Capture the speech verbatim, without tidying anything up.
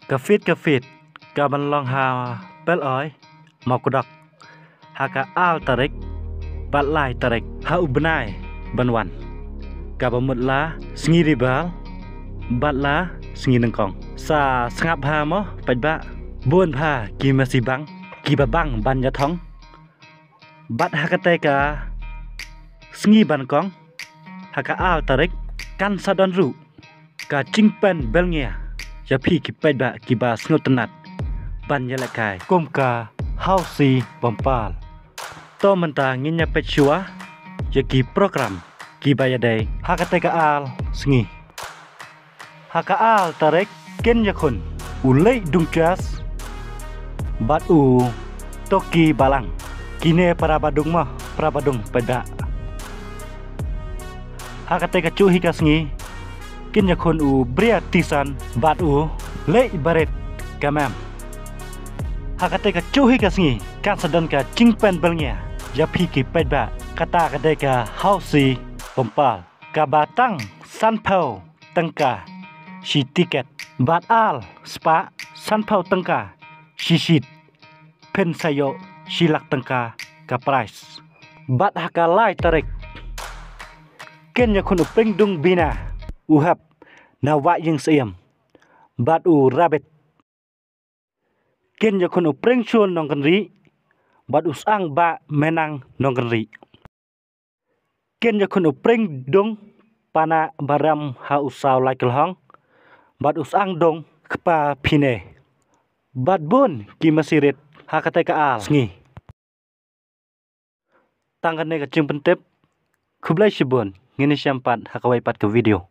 Ka fete ka fete kaban long ha Peloi, Mawkdok, ha ka ar tarik bad lai tarik ha u bnai ban wan, kaba mut la Sngi Ribar bad la Sngi Nyngkong. Sa sngap bha mo paidbah, bun bha ki masi bang kiba bang ban ïathong. Bad ha katei ka Sngi Banyngkong, ha ka ar tarik, kan sa don ruh ka jingpynbeit nia ïa phi ki paidbah kiba sngewtynnat ban ïalehkai kum ka Housie Bumper. To mynta ngin ïa peit shuwa ïa ki program kiba ïadei ha katei ka ar sngi. Ha ka ar tarik, kin ïakhun u Leit Dungchas bad u Toki Balang. Kine para badung mo, para badung paidbah. Ha katei ka juh hi ka sngi, kin ïakhun u Bria Tisan bad u Leit Barit Kamem. Ha katei ka juh hi ka sngi, kan sa don ka jingpynbeit nia ïa phi ki paidbah. Kata ka dei ka Housie Bumper, kaba tang sanphew tyngka shi tiket bad ar spah sanphew tyngka shi seat. Phin sa ïoh shi lak tyngka ka prize. Bad ha ka lai tarik, kin ïakhun u Pring Dung Bina, u Hep na Wah Ïing Syiem bad u Rabbit. Kin ïakhun u Pring Shun Nongkynrih bad u Sang Bah Menang Nongkynrih. Kin ïakhun u Pring Dung Pana Baram ha u Saw Lai Kylhong bad u Sang Dung Kpa Phine. Bad bun ki masi rit ha katei ka ar sngi. Tang kane ka jingpyntip. Khublei shibun, ngin ïashem pat ha kawei pat ka video.